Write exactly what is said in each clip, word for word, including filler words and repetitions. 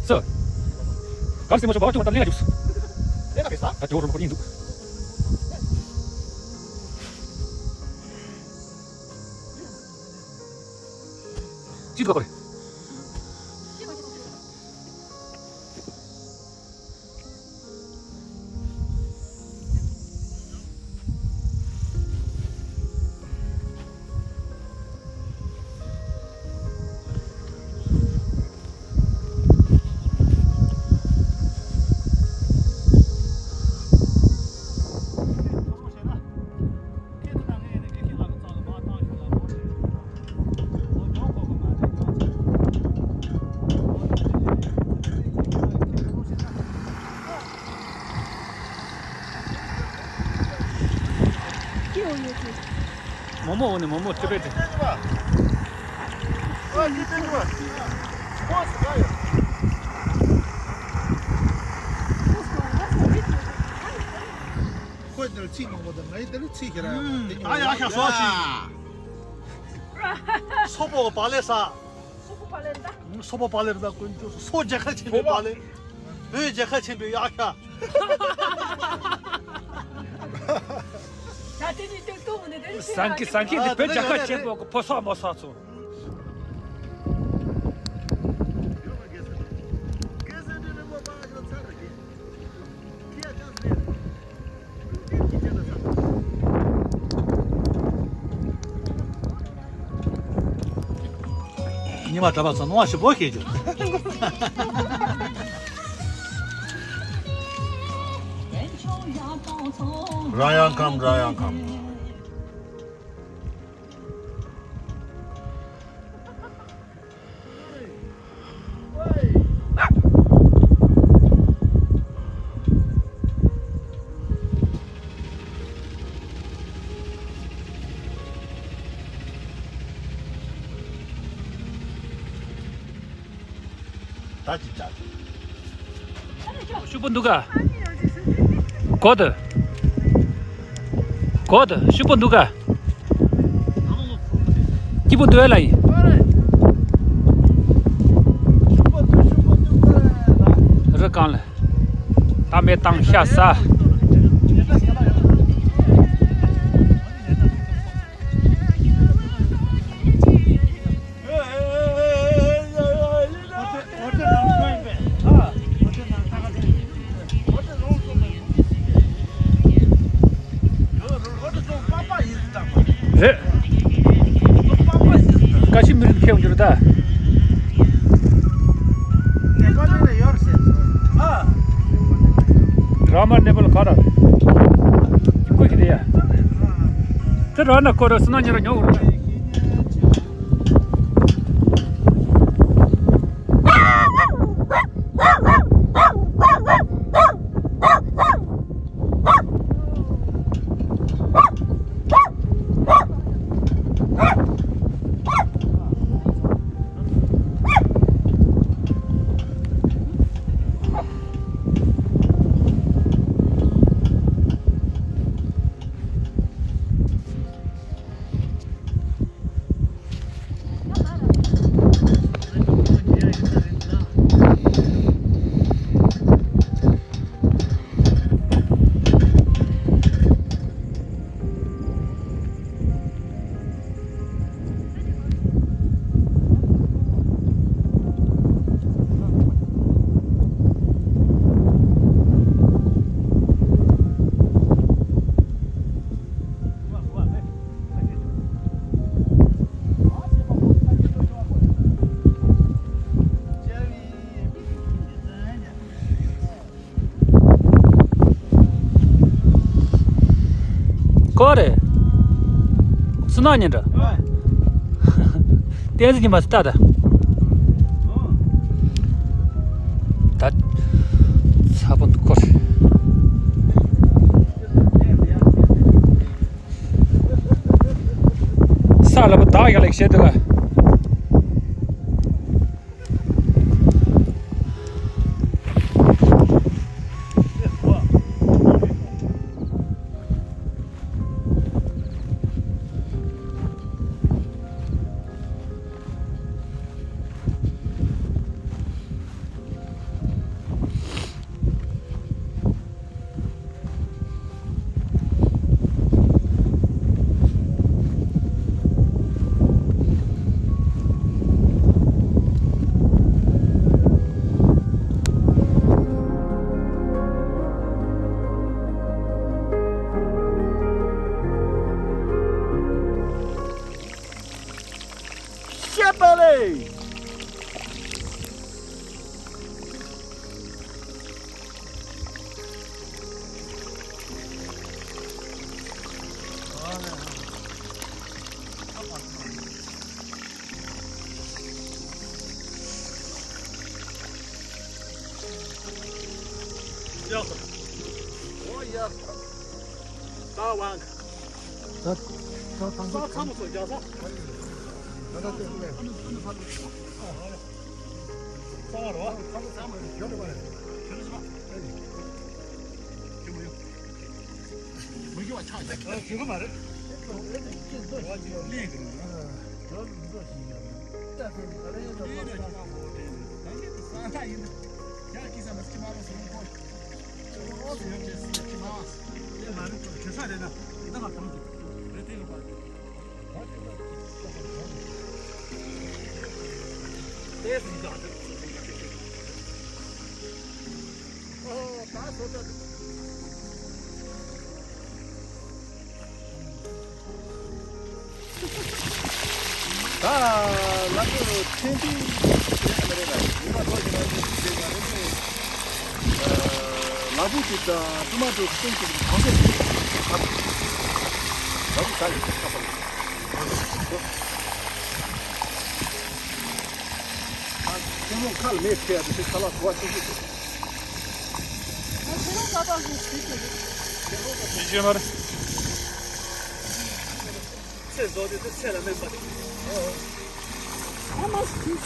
ས། གར་སེ་མ་ཆོག་པ་ཅུང་མ་ལྟ་ལེན་ཡ་བཅུག་ས། ད་ཇོ་རུ་མཁོ་ཡིན་འདུག་ཅི་འདུག་ག་རེ། མོ་མོ་འོ་ནི་མོ་མོ་ཅི་པེ་ཏི། ཁོས་འདིར་ཚིག་མང་པོ་དང་ང་ཡི་འདིར་ཚིག་ཁྱེར་ཡོད་པ་དེ། ད་ཡག་ཤག་སོ་ཞིག་སོ་པོ་པ་ལེ་ས། སོ་པོ་པ་ལེ་ར་ད་དཀོན་མཆོག་སོ་རྒྱལ་ཁ་ཆེན་པོའི་པ་ལེ། བོད་རྒྱལ་ཁ་ཆེན་པོའི་ཡག་ཤག་ད་དེ་ནི་ཏོག་ཏོག་མོ་ནི་དེ་ནི་ཟང་གི་ཟང་གི་འདི་བོད་རྒྱལ་ཁ་ཆེན་པོ་གི་ཕོ་སོག་མོ་སོག་ཚོ། ཉི་མ་གྲྭ་པ་ཚོ་སྣང་བ་ཞིབ་པོ་ཞིག་བྱོས། རང་ཡང་ཁམས་རང་ཡང་ཁམས། ད་ཅི་བྱ། ཤུག་པོ་འདུག་ག་གོ་དུ། གོ་དུ་ཤུག་པོ་འདུག་ག་སྐྱིད་པོ་འདུག་ཨེ་ལ་ཡིན། རི་གང་ལ། ད་མེ་བཏང་ཤ་ཟ། རེད། ཀ་ཤི་མིར་ཁེ་འགྱུར་ད། ར་མ་ནེ་པལ་ག་ར་རེད། ཀུ་ཤི་དེ་ཡ། དེ་ར་ན་ཀོ་ར་སི་ན་ཉེ་ར་ཉོ་འུར་ན། ཁོ་རེད། སུ་ནག་ཉིན་འདྲ། བསྟན་འཛིན་གྱི་མ་སི་ཏཱ་ད། ད། ས་བོན་ཁོ་རེད། ས་ལ་བུ་དག་ཡག་ལེགས་བཤད་དུ་ལ། ཤ་པ་ལེ། ཡག་སོང་། ཨོ་ཡག་སོང་། ད་ཝང་། ད་ད་ད་ས་ཚ་མོ་ཚོ་རྒྱག་ས། ད་ད་ལྟ་ལྟ་ད་ད་ད་ད་ད། གསང་བ་རོ། གསང་བ་ཡོད་རེད་པ། ཁྱོད་རེད་པ། ཁྱོད་མ་ཡོང་། མི་རྒྱུ་བ་ཆགས་ཡོད། ཨ་ཁྱོད་མ་རེད། ཨེ་ཁྱོད་ཨེ་ཁྱོད་ཟློས་ཤིག་ཡོད། ཨ་ཁྱོད་ཟློས་ཤིག་ཡོད། ད་ཁྱོད་ད་རེས་ད་མ་ས་ད་ཡིན་ན། ཡ་ཁྱི་ས་མ་སྐྱི་མ་ལ་སོང་ཁོ། ཨོ་ཡོད་ཅེས་སི་ཁྱི་མ་ཨེ་མ་རེད། ཁྱོད་ས་རེད་ན་ད་ང་གང་གི་རེད་དེ་གི་པ། ད་ལ་ཚོ་ཕྲན་ཚེགས་བྱས་ན་མི་རེད་ལ་ཉི་མ་ཐོག་ཉི་མ་ཉི་ཤུ་བྱས་ན་རེད་ནས། ལ་ཕུག་ཅིག་དང་ཀྲུ་མ་ཀྲུ་སྟོང་ཅིག་གང་ཚད་ཅིག་ཁ་ལ་ཕུག་ས་ཡོད་ཁ་པར། ཁྱེད་རང་ཁ་ལ་མེ་ཁྲེལ་ཡ་དེ་ཚོའི་ཁ་ལག་གོ་བ་ཤིག་ཤིག་ཤིག་ཤེས་ཀྱི་མ་རེད། ཚེ་རྫོགས་དུས་ཚེ་ཚེ་ལ་སྨན་པ་རེད། ཨ་མ་ཞིག་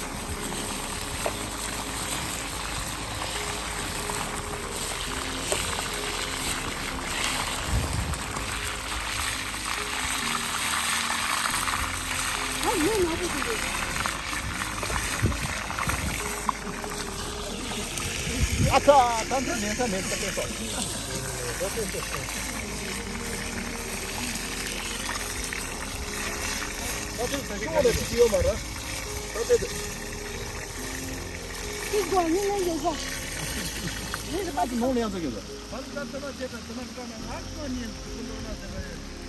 ཨ་ཡོད་ན་པོ་ཞིག་རེད། ཨ་ཚ། ད་འདི་མེད་ས་མེད་ས་ཕེབས་སོང་། ད་ཕེབས་སོང་། ད་ཕེབས་སོང་། ཁྱོད་ལ་ཅི་ཡོད་མ་རེད། ད་ཕེབས་སོང་། ཅི་དགོས་ནི་ནི་ཡོད་ས། ངས་ད་ཅི་མོང་ལ་ཡང་ཚ་གི་ལ། ད་ད་ད་ད་ད་ད་ད་ད་ང་ཁོ་གཉིས་ཀྱི་ཀུན་འགྲོ་ན་ཟེར་བ་ཡོད།